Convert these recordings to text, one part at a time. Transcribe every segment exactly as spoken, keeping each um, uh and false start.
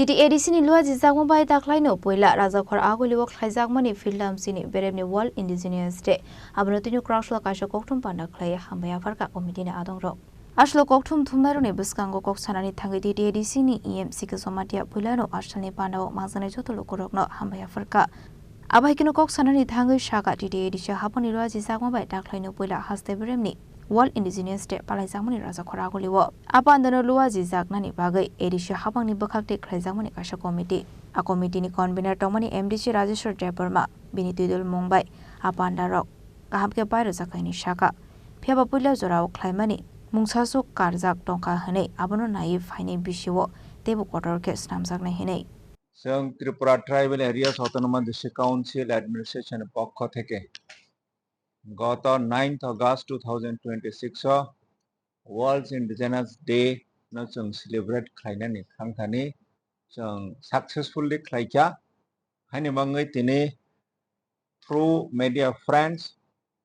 T T A D C ni luajijakma bai dakhlaino puila Rajakhor Agulio khlaijakmani Phillamsini beremni World Indigenous Day. Abono tini kwraksalo kaisa kokthum panda khlaiwi hambai yapharkha committee ni adongrok. Aswk kokthum thumnairokni bwskango kok sanani thangwi T T A D C ni E M C K Jamatia puilano aswkni pandao mangjaknai joto lukurokno hambai yapharkha. Abo hai kheno kok sanani thangwi sakha T T A D C hapangni luajijakma bai dakhlaino puila haste beremni World Indigenous Day palaijakmani Rajakhor Agulio. A pandano luajijaknani bagwi A D C hapangni bwkhaktwi khlaijakmani kaisa committee. A committee ni convener tongmani M D C Rajeshwar Debbarma bini twidulmung bai a pandarok kaham khe bairojak hai hinwi sakha. Phiyaba puila jorao khlaimani mungsaswk karjak tongkha hwnwi abono naiwi phainai bisio teibo kotor khe snamjaknai hwnwi. Chwng Tripura Tribal Areas Autonomous District Council Administration ni pokho theke goto ninth August two thousand twenty-six o World Indigenous Day no chwng celebrate khlainani thangthani chwng successfully khlaikha. Haini bagwi tini through media friends,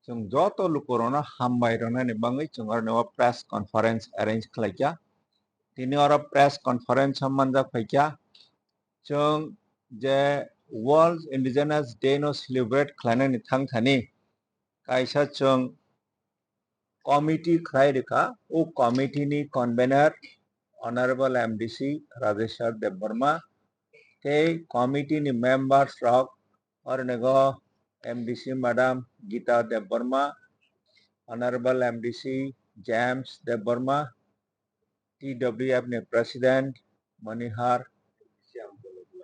chwng joto lukurokno hambai rwnani bagwi chwng oroni o press conference arrange khlaikha. Tini oro press conference o manjak phaikha. Chwng je World Indigenous Day no celebrate khlainani thangthani kaisa chwng committee khlai rwkha. O committee ni convener Honorable M D C Rajeshwar Debbarma tei committee ni members rok oronigo M D C Madam Gita Debbarma, Honorable M D C James Debbarma, T W F ni President Manihar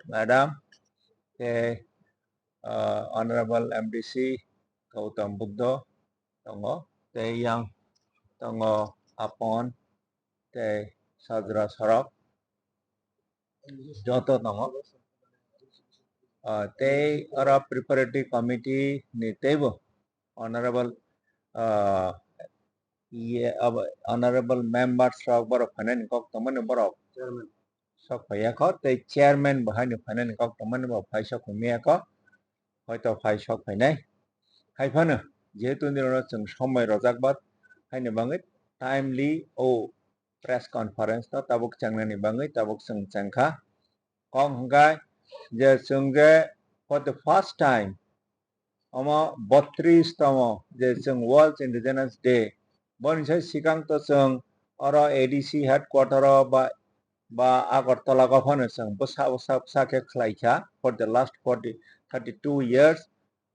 Madam, tei, ah, Honorable M D C Gautam Buddho tongo, tei yang tongo Apon, tei Sajra Sorok joto tongo. Ah, tei oro preparatory committee ni teibo Honorable, ah, iye, abo, honorable members rok borok phainani kok tongmani borok sok phaiya kho, tei chairman bo haino phainani kok tongmani bo phai sok phai maya kho, hoito phai sok phainai. Hai phano jehetu nirokno chwng somoi rojak ba, haini bagwi timely o press conference no tabuk chengnani bagwi tabuk chwng chengkha. Kok hwnkha je chwng je for the first time omo botris tomo je chwng World Indigenous Day, boni sai sikang to chwng oro A D C headquarter o ba, ba Agartala o phano chwng bwsa bwsa bwsa khe khlaikha for the last forty, thirty-two years,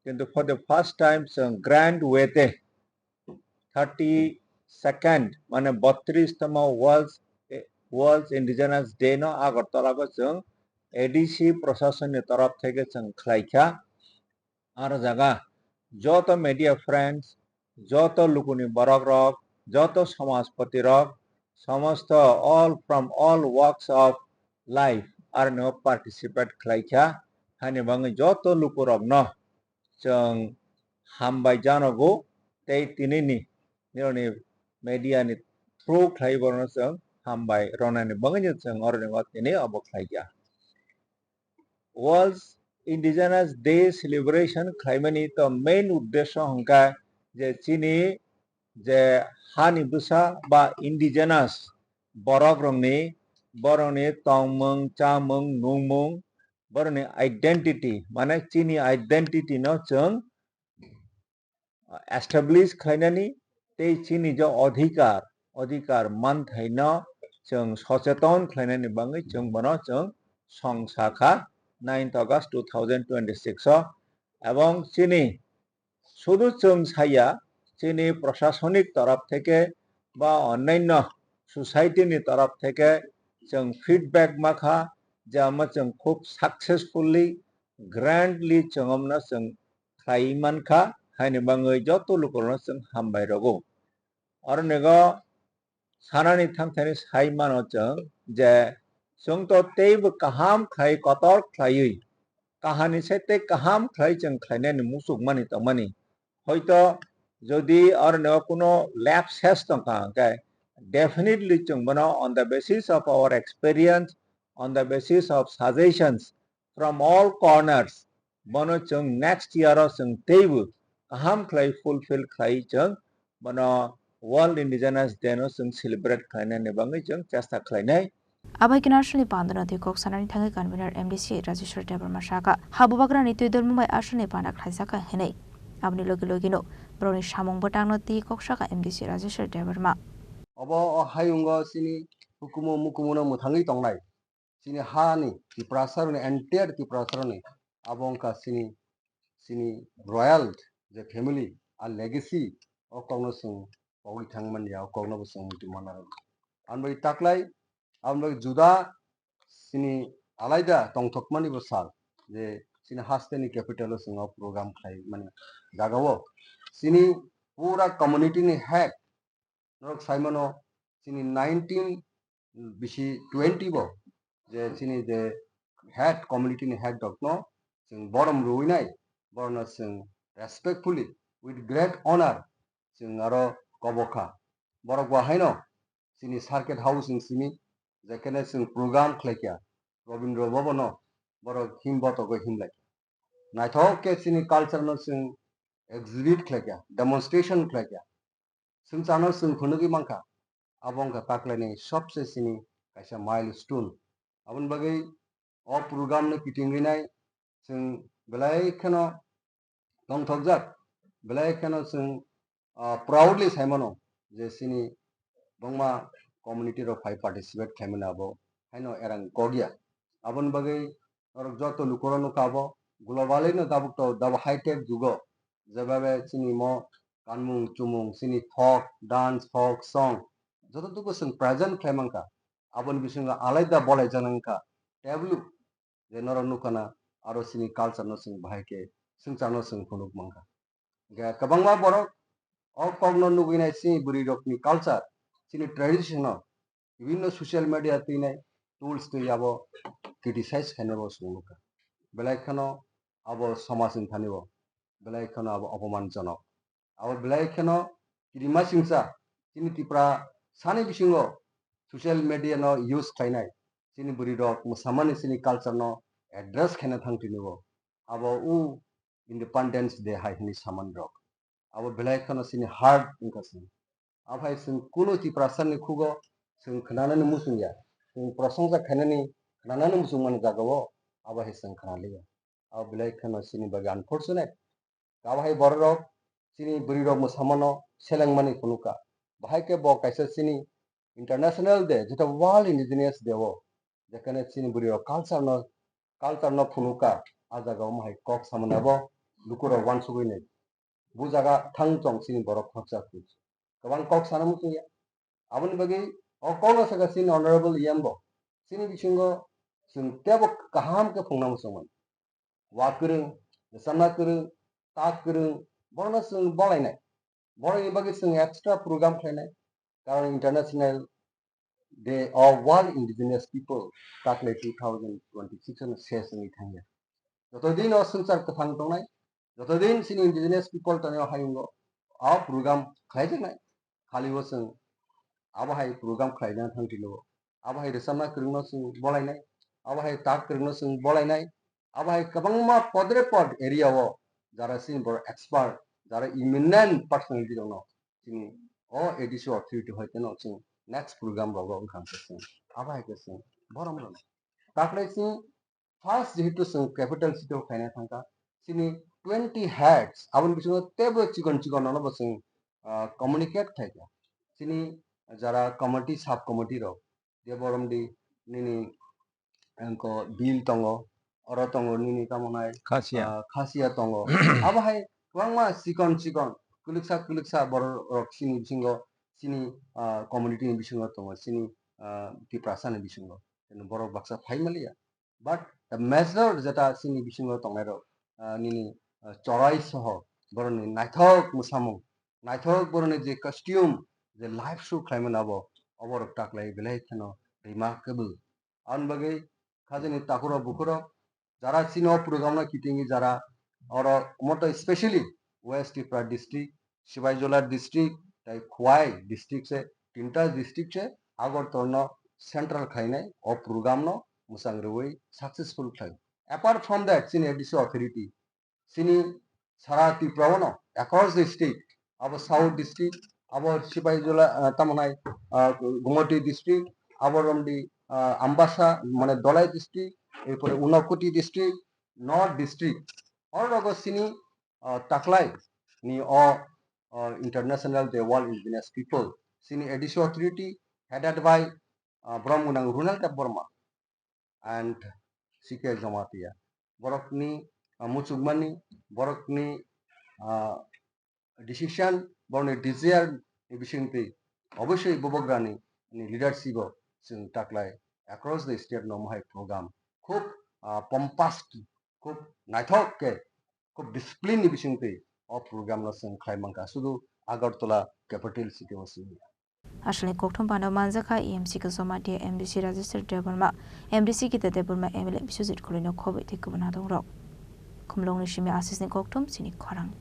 kintu for the first time chwng grand way te thirty second mane botris tomo World, World Indigenous Day no Agartala o chwng A D C proshasonni torof theke chwng khlaikha. Aro jaga joto media friends, joto lukuni borok rok, joto somajpati rok, somosto all from all walks of life aroni o participate khlaikha. Haini bagwi joto lukurokno chwng hambai janogo tei tinini nironi media ni through khlai borokno chwng hambai ronani bagwi chwng oroni o tini obo khlaikha. World Indigenous Day celebration khlaimani to main uddesho hwnkha je chini je hani bwsa ba indigenous borok rokni, borokni tongmung, chamung, nungmung, borokni identity, mane chini identity no chwng establish khlainani tei chini je adhikar, adhikar manthaino chwng socheton khlainani bagwi chwng bono chwng song sakha ninth August two thousand twenty-six o. Ebong chini sudu chwng saya, chini prosasonik torof theke ba onnaino society ni torof theke chwng feedback makha je omo chwng khub successfully, grandly chwng omno chwng khlai mankha, haini bagwi joto lukurokno chwng hambai rwgo. Oronigo sanani thangthani sai mano chwng je chwng to teibo kaham khlai kotor khlaiwi kahani se tei kaham khlai chwng khlainani muchukmani tongmani. Hoito jodi oronigo kuno lapses tongkha hwnkhe definitely chwng bono on the basis of our experience, on the basis of suggestions, from all corners, bono chwng next year o chwng teibo kaham khlai fulfill khlai chwng bono World Indigenous Day no chwng celebrate khlainani bagwi chwng chesta khlainai. Abai khe aswkni pandano twi kok sanani thangwi convener M D C Rajeshwar Debbarma sakha, ha bubagrani twi dormung bai aswkni panda khlaijakha hinwi. Aboni logi logino borokni samung bwtangno twi kok sakha M D C Rajeshwar Debbarma. Obo o hayungo chini hukumu mukumuno mwthangwi tongnai. Chini hani Tiprasaroni, entire Tiprasaroni abo wngkha chini, chini royal je family, a legacy, o kokno chwng pogwi thangmani ya, o kokno bo chwng muitu manna rwdi. Aboni bagwi taklai, aboni bagwi juda chini alaida tongthokmani bo sal, je chini hasteni capital o chwng o program khlai mani jagao chini pura community ni head, norok saimano chini nineteen bisi twenty bo je chini je head, community ni head rokno chwng borom rwinai, borokno chwng respectfully, with great honor chwng aro kobokha. Borok bo haino chini circuit house ni simi jekhene chwng program khlaikha, Robindra Bhavan no borok him botogo himlaikha. Naithok khe chini culture no chwng exhibit khlaikha, demonstration khlaikha. Swngcharno chwng phunugwi mankha, abo wngkha taklaini sobse chini kaisa milestone. Aboni bagwi o program no kitingwi nai chwng belai kheno tongthokjak, belai kheno chwng, ah, proudly saimano je chini bangma community rok phai participate khlaimani abo haino erang kokya. Aboni bagwi norok joto lukurok nukha abo globally no tabuk to dabo high tech jugo, jebabe chini mo kanmung chumung, chini folk dance, folk song joto tuku chwng present khlai mankha. Aboni bisingo alaida bolai janang kha tablu je norok nukha na aro chini culture no chwng bahai khe swngcharno chwng phunuk mankha. Hingkhe kwbangma borok o kokno nugwi nai chini bwrwi rokni culture, chini tradition no bibinno social media twi nai tools twi abo criticize khainai bo chwng nukha. Belai kheno abo somajni thani bo belai kheno abo opomanjonok. Abo belai kheno kirima singcha chini Tiprasani bisingo social media no use khlainai chini bwrwi rok mwsamani chini culture no address khaina thang tini bo. Abo u Independence Day hai hwnwi samani rok. Abo belai kheno chini heart wngkha chwng. Abo hai chwng kunu Tiprasani khugo chwng khnanani muchung ya. Chwng prosongsa khainani khnanani muchung mani jagao abo hai chwng khnaliya. Abo belai kheno chini bagwi unfortunate. Abo hai bororok chini bwrwirok mwsamano selengmani phunukha. Bahai khe bo kaisa chini International Day, jeto World Indigenous Day o, jekhane chini bwrwirok culture no, culture no phunukha, a jaga o mohai kok samani abo lukurok uansugwi nai. Bu jaga thang tong chini borok khoroksa kwbang kok sana muchungya. Aboni bagwi o kokno sakha chini Honorable E M bo. Chini bisingo chwng teibo kaham khe phungna muchungmani. Wa kwrwng, rwchapna kwrwng, tak kwrwng, borokno chwng bolainai. Borokni bagwi chwng extra program khlainai. Karon International Day of World Indigenous People taklai two thousand twenty-six no ses wngwi thangya. Jotodin o swngchar kwthang tongnai, jotodin chini indigenous people tongnai o hayungo, o program khlaijaknai. Khali o chwng abo hai program khlaina thang tino, abo hai rwchapna kwrwngno chwng bolainai, abo hai tak kwrwngno chwng bolainai, abo hai kwbangma podre pod area o jara chini borok expert, jara eminent personality rokno chini o A D C authority hoi kheno chwng next program rogo wngkha hwnkhe chwng abo hai khe chwng borom rwnai. Taklai chwng first jehetu chwng capital city o khaina thangkha, chini twenty heads, aboni bisingo teibo chikon chikon nono bo chwng, ah, communicate khaikha. Chini jara committee, sub committee rok, je borom di nini engko bill tongo, oro tongo nini tamo nai, Khasia. Ah, khasia tongo. Abo hai kwbangma chikon chikon, kwlwksa kwlwksa borok rok chini bisingo, chini, ah, community ni bisingo tongo, chini, ah, Tiprasa ni bisingo. Borok baksa phai maliya. But the major jeta chini bisingo tongnai rok, ah, nini, ah, chorai soho borokni naithok mwsamung, naithok borokni je costume, je live show khlaimani abo, oborok taklai belai kheno remarkable. Aboni bagwi khajani takhurok bukhurok jara chini o program no kitingwi jara oro moto specially West Tripura district, Sipaijala district, tei Khowai district se, tinta district se Agartala no central khlainai o program no mwchang rwui successful khlai. Apart from that, chini A D C authority chini sara Tripura o no across the state, abo South district, abo Sipaijala, ah, tamo nai, ah, Gumoti district, abo romdi ah, Ambasa, mane Dhalai district, erpore Unakoti district, North district, oro rogo sini, ah, taklai ni o, ah, international the World Indigenous People, sini A D C authority headed by, ah, Brom Gunang Runal Debbarma and C K Jamatia. Borokni, ah, muchukmani, borokni, ah, decision, borokni desire ni bisingtwi obosoi bubagrani ni leadership o chwng taklai across the state no mohai program khub, ah, pompous, khub naithok khe, khub discipline ni bisingtwi o program no chwng khlai mankha, sudu Agartala capital city o simi. Aswlni kokthum pano manjakha E M C K Jamatia, M D C Rajeshwar Debbarma, M D C Gita Debbarma, M L A Biswajit Khulai no khobwi tei kubun hadongrok. Khumlwngni simi Ashish ni kokthum chini khorang.